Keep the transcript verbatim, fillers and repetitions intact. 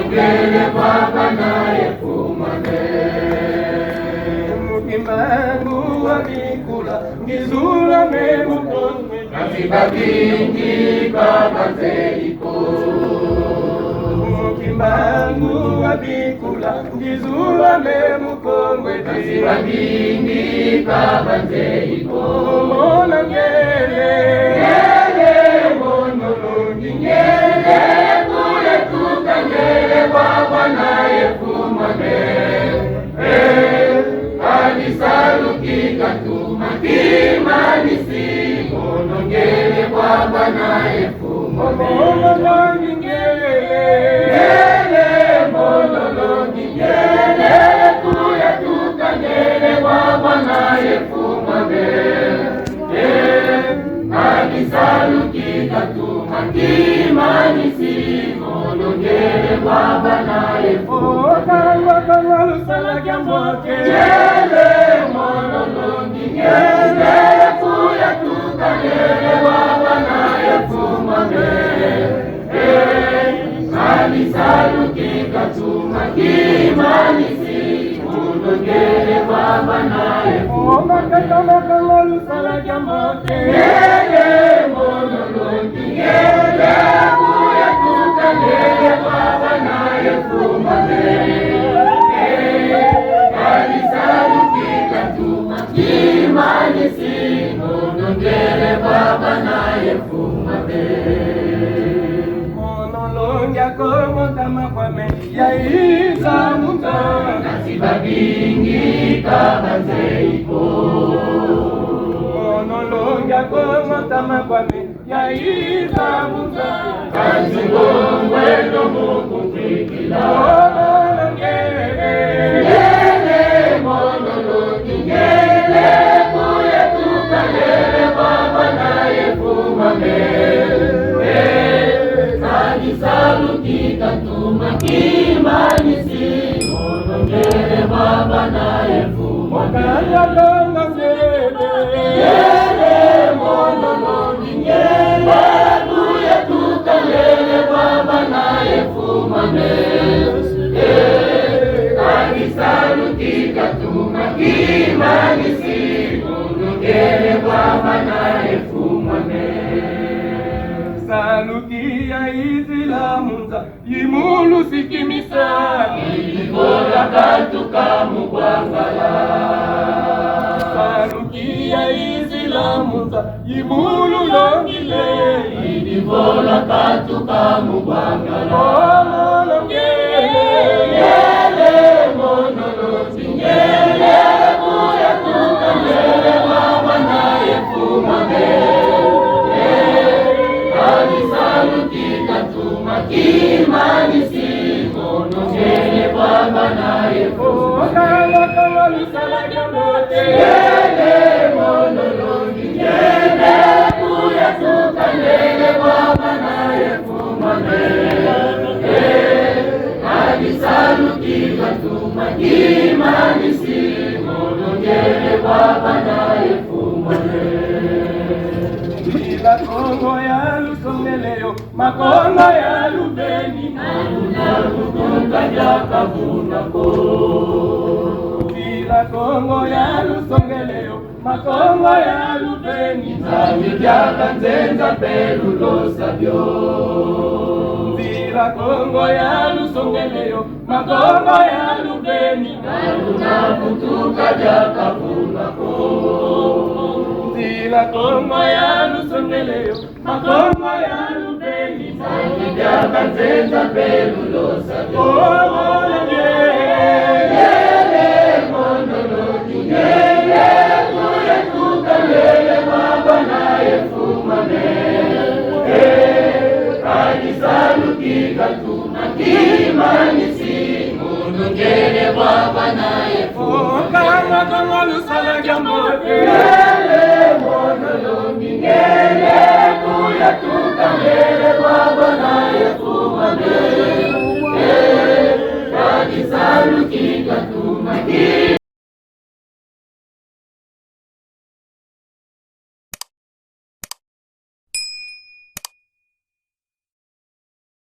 Ngele kwa bana ye Mfumu ame. Mu kimbangu wa bikula, ngizula me mu Kongo. Kansi babingi ka banzeyi ko. Mu kimbangu wa bikula, ngizula me mu Kongo. Kansi babingi ka banzeyi ko. Mono ngele, ngele, mono longi ngele, kuya tuka ngele kwa bana ye Mfumu ame. Eh, kadi salu ki katuma kimanisi, mono ngele kwa bana ye Mfumu ame. Mono longi ngele, ngele, mono longi ngele, kuya tuka ngele kwa bana ye Mfumu ame. Eh, kadi salu ki katuma kimanisi, mono ngele kwa bana ye Mfumu ame. Oh, kanga, kanga, lusala kiambote. Ngele, mono longi ngele, kuya tuka ngele kwa bana ye Mfumu ame. Eh, kadi salu ki katuma kimanisi, mono ngele kwa bana ye Mfumu ame. Kanga, kanga, lusala kiambote. Ngele, mono longi ngele, kuya tuka ngele kwa bana ye Mfumu ame. Eh, kadi salu ki katuma kimanisi, mono ngele kwa bana ye Mfumu ame. Mono longi a Kongo ntama kwame, yayiza mu nza. Kansi babingi ka banzeyi ko. Mono longi a Kongo ntama kwame, yayiza mu nza. Kansi ngongweno mu kukwikila. Mono ngele, ngele, mono longi ngele, kuya tuka ngele kwa bana ye Mfumu ame. Eh, kadi salu ki katuma kimanisi, mono ngele kwa bana ye Mfumu ame. Kanga, kanga, ngele, ngele, mono longi ngele, kuya tuka ngele kwa bana ye Mfumu ame. Eh, kadi salu ki katuma kimanisi, mono ngele kwa bana ye Mfumu ame. Salu ki yayizila mu nza, i mu lusikimisa, i Divola katuka mu Bwangala. Salu ki yayizila mu nza, i mu lulongila, i Divola katuka mu Bwangala. Oh, mono ngele, ngele, mono longi ngele, kuya tuka ngele kwa bana ye Mfumu ame. Eh, kadi salu ki katuma kimanisi, mono ngele kwa bana ye Mfumu ame. Oh, kanga, kanga, lusala kiambote. Ngele, mono longi ngele, kuya tuka ngele kwa bana ye Mfumu ame. Eh, kadi salu ki katuma kimanisi, mono ngele kwa bana ye Mfumu ame. Nzila Kongo ya lusongele yo, makongo ya luveni, maluna kutuka diaka vuna ko. Nzila Kongo ya lusongele yo, makongo ya luveni, Nzambi diaka nzenza mpe lulosa bio. Nzila Kongo ya lusongele yo, makongo ya luveni, maluna kutuka diaka vuna ko. Nzila Kongo ya lusongele yo, makongo ya luveni, Nzambi diaka nzenza mpe lulosa bio. Oh, mono ngele, ngele, mono longi ngele, kuya tuka ngele kwa bana ye Mfumu ame. Eh, kadi salu ki katuma kimanisi, mono ngele kwa bana ye Mfumu ame. Oh, kanga, kanga, lusala kiambote. Ngele, mono longi ngele, kuya tuka ngele kwa bana ye Mfumu ame. Eh, kadi salu ki katuma kimanisi,